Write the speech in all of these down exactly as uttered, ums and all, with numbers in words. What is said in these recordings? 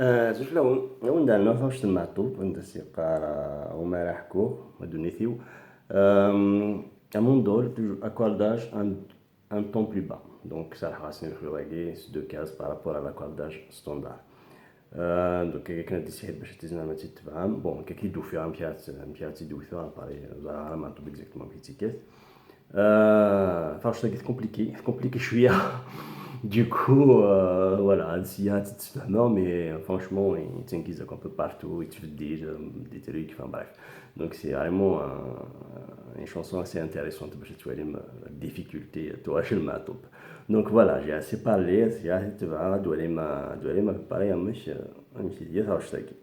Euh, zut fell-awen, awen-d-rnuɣ taɣect n Meɛṭub, anda s-yeqqar, euh, Umar Aḥkuɣ, ma ddunit-iw. Euh, amundol, toujours, accordage, un, un ton plus bas. Donc, serḥeɣ-asen i lexyuḍ-agi, c'est deux cases par rapport à l'accordage standard. Euh, donc, akken ad d-isihel bac ad tizmrem ad tt-id-tebɛem. Bon, akka i d-ufiɣ amek ara tt-, amek ara tt-id-wteɣ, à Paris, ẓriɣ ara Meɛṭub exactement amek i tt-ikkat. Euh, taɣect-agi tcompliqué, tcompliqué cwiya. Du coup, euh, voilà, ad sya ad tt-id-sfehmeɣ, mais, euh, franchement, yettengizak un peu partout, yettbeddil, euh, des trucs, enfin bref. Donc c'est vraiment un, une chanson assez intéressante, bac ad twalim, euh, la difficulté, euh, tuɣac n Meɛṭub. Donc voilà, j'ai assez parlé, c'est assez tebɛa, ad twalim, euh, ad twalim à peu près amek, euh, amek i tga taɣect-agi.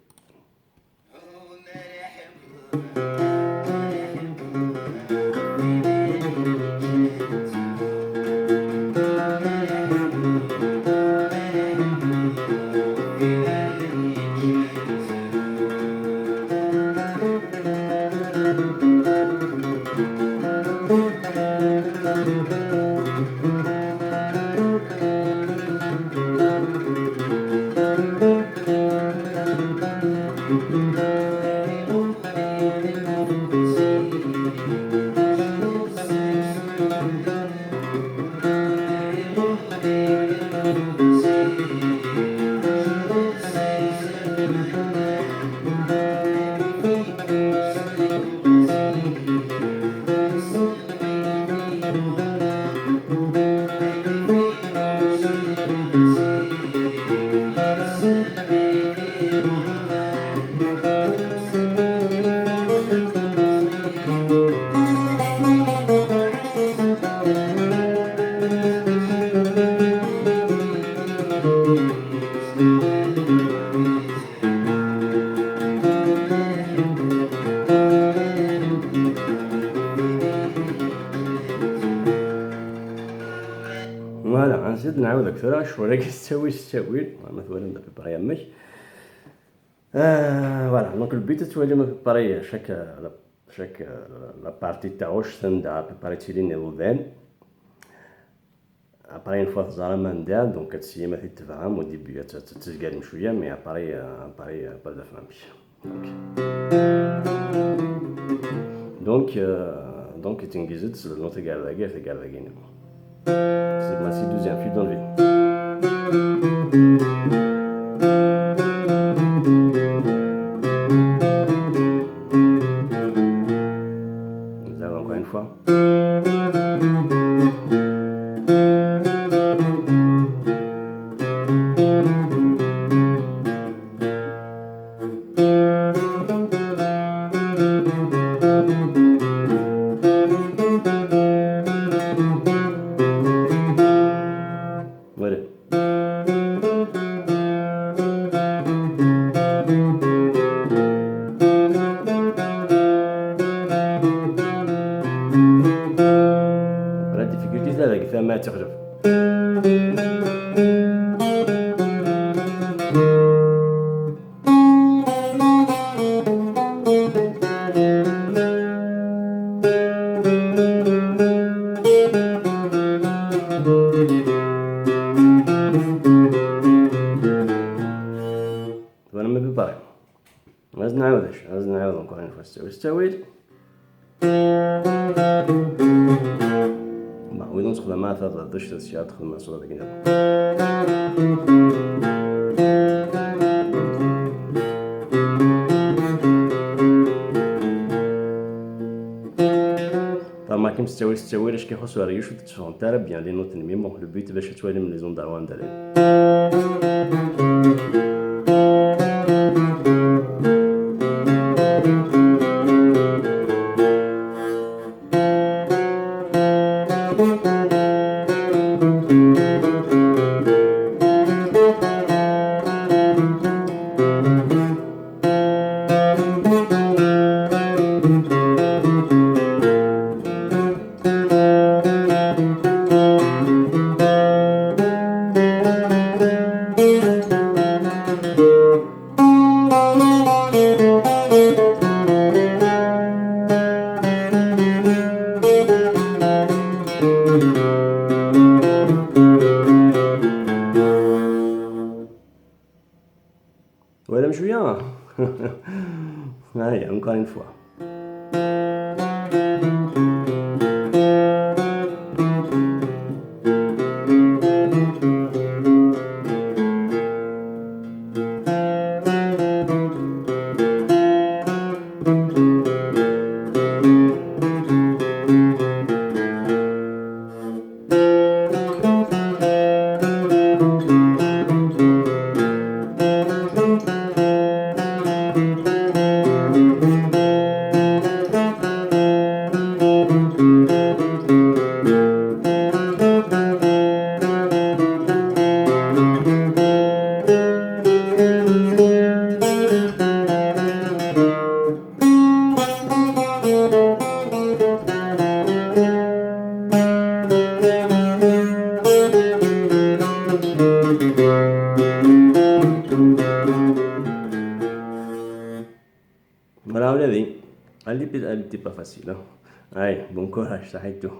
Voilà, nzid nɛawed-ak tura ccɣel-agi s ttawil s ttawil, ma twalam d apipri amek. Euh, voilà, donc le but ad twalim apipri chaque, euh, la, chaque, euh, la partie n taɣect anda apipri ttilin iḍudan. Après, une fois teẓram anda, donc ad tsiyem ad t-tebɛem, au début ad t-, ad t-tezgarem cwiya, mais après, euh, après, euh, après ad tafem amek. Donc, donc, euh, donc, yettengez-d s lnut agerrad-agi ar tagerrad-agi-nni. C'est, c'est le deuxième fil dans le vide. Encore une fois. Voilà. La difficulté, c'est avec ça, mais tu Voilà, mais pareil. Ad nɛawed acu? Ad nɛawed encore une fois s ttawil, s ttawil. Bon, wid ur nexdem ara taḍadect, ad s-yar txedmem ṣṣura dagi nniḍen. Termakim s ttawil, s ttawil, acku ixuṣ uryuc ur d-tteffɣent ara bien les notes-nni. Bon, le but bac ad twalim les ondes anda llant. Voilà, je viens. Allez, encore une fois. Voilà, vous l'avez. Elle n'était pas facile, hein. Allez, bon courage, ça va et tout.